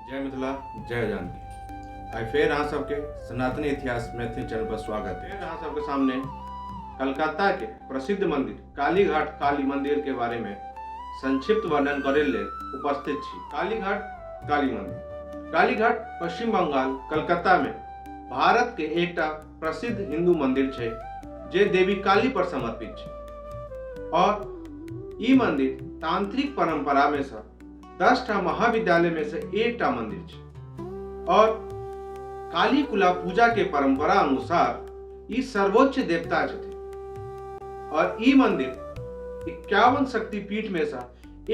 जय मिथिला, जय जानकी। आइ फेर अहाँ सबके सनातनी इतिहास मैथिली चैनल पर स्वागत है। अहाँ सबके सामने कलकत्ता के प्रसिद्ध मंदिर कालीघाट काली मंदिर के बारे में संक्षिप्त वर्णन करे ले उपस्थित छी। कालीघाट काली मंदिर, कालीघाट पश्चिम बंगाल कलकत्ता में भारत के एकटा प्रसिद्ध हिंदू मंदिर छै जे देवी काली पर समर्पित छै और ई मंदिर तांत्रिक परंपरा में से 10टा महाविद्यालय में से एकटा मंदिर छै और काली कुला पूजा के परंपरा अनुसार ई सर्वोच्च देवता छथिन और ई मंदिर 51 शक्तिपीठ में से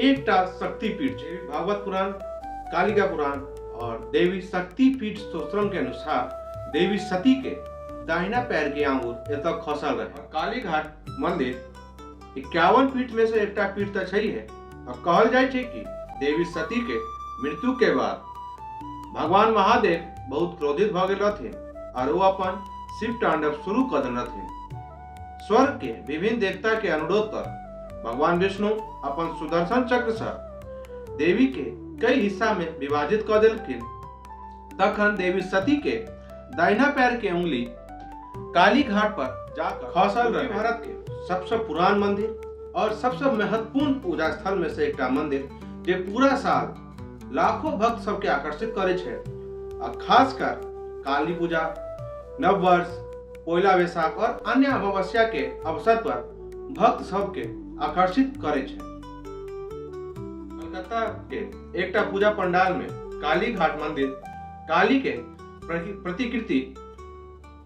एकटा शक्तिपीठ छै। भागवत पुराण, कालिका पुराण और देवी शक्तिपीठ स्तोत्रम के अनुसार देवी सती के दाहिना पैर के आंगुर एतऽ खसल रहे। कालीघाट मंदिर 51 पीठ में से एकटा पीठ तऽ छै है और कहल जाइ छै कि देवी सती के मृत्यु के बाद भगवान महादेव बहुत क्रोधित भऽ गेल रहथिन और ओ अपन शिव तांडव शुरू कऽ देने रहथिन। स्वर्ग के विभिन्न देवता के अनुरोध पर भगवान विष्णु अपन सुदर्शन चक्र से देवी के कई हिस्सा में विभाजित कऽ देलखिन। तखन देवी सती के दाहिना पैर के उंगली काली घाट पर जाकर खसल रहे। भारत के सबसे पुरान मंदिर और सबसे महत्वपूर्ण पूजा स्थल में से एकटा मंदिर जे पूरा साल लाखों भक्त सबके आकर्षित करे छै आ खासकर काली पूजा, नववर्ष, पोइला वैशाख और अन्य अमावस्या के अवसर पर भक्त सबके आकर्षित करे छै। कलकत्ता के एकटा पूजा पंडाल में काली घाट मंदिर काली के प्रतिकृति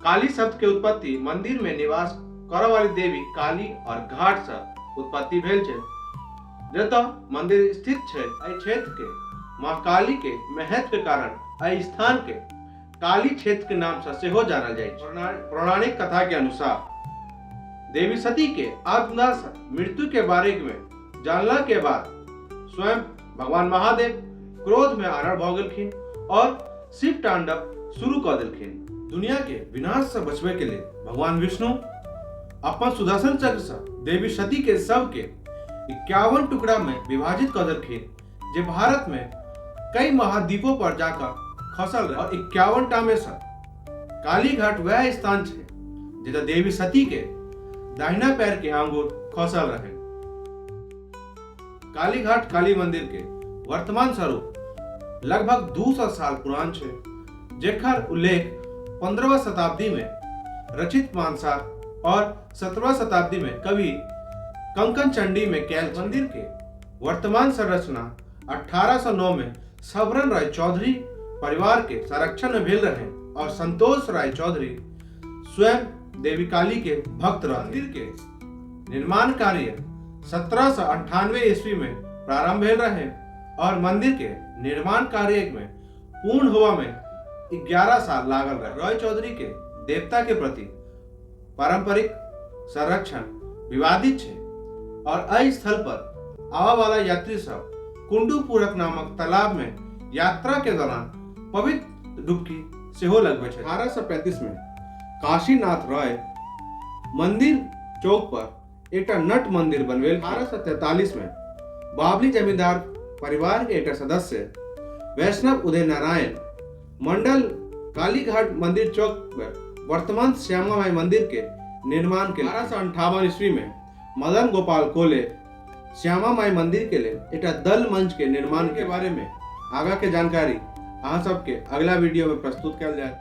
काली शब्द के उत्पत्ति मंदिर में निवास करऽ वाली देवी काली और घाट से उत्पत्ति भेल छै। जतऽ मंदिर स्थित छै एहि क्षेत्र के माँ काली के महत्व के कारण एहि स्थान के काली क्षेत्र के नाम से सेहो जानल जाइ छै। पौराणिक कथा के अनुसार देवी सती के आत्मदाह से मृत्यु के बारे में जानला के बाद स्वयं भगवान महादेव क्रोध में आनर भऽ गेलखिन और शिव तांडव शुरू कऽ देलखिन। दुनिया के विनाश से बचबे के लेल भगवान विष्णु अपन सुदर्शन चक्र से देवी सती के शव के 51 टुकड़ा में विभाजित कऽ देलखिन जे भारत में कई महाद्वीपों पर जाकर खसल रहे और 51 टा में से कालीघाट वह स्थान छै जतऽ देवी सती के दाहिना पैर के आंगुर खसल रहे। कालीघाट काली मंदिर के वर्तमान स्वरूप लगभग 200 साल पुरान छै जेकर उल्लेख 15वीं शताब्दी में रचित मानसा और 17वीं शताब्दी में कवि कंकन चंडी में कैल। मंदिर के वर्तमान संरचना 1809 में सबरन राय चौधरी परिवार के संरक्षण में भेल रहे और संतोष राय चौधरी स्वयं देवी काली के भक्त रहे। मंदिर के निर्माण कार्य 1798 ईस्वी में प्रारंभ भेल रहे और मंदिर के निर्माण कार्य में पूर्ण होवा में 11 साल लागल रहे। रॉय चौधरी के देवता के प्रति पारंपरिक संरक्षण विवादित छै और एहि स्थल पर आवा वाला यात्री सब कुंडूपुरक नामक तालाब में यात्रा के दौरान पवित्र डुबकी सेहो लगबै छै। 1835 में काशीनाथ रॉय मंदिर चौक पर एकटा नट मंदिर बनवेल। 1843 में बाबली जमींदार परिवार के एकटा सदस्य वैष्णव उदय नारायण मंडल कालीघाट मंदिर चौक पर वर्तमान श्यामा माई मंदिर के निर्माण के 1858 ईस्वी में मदन गोपाल कोले श्यामा माई मंदिर के लेल एकटा दल मंच के निर्माण के बारे में आगा के जानकारी अहाँ सबके अगला वीडियो में प्रस्तुत कयल जायत।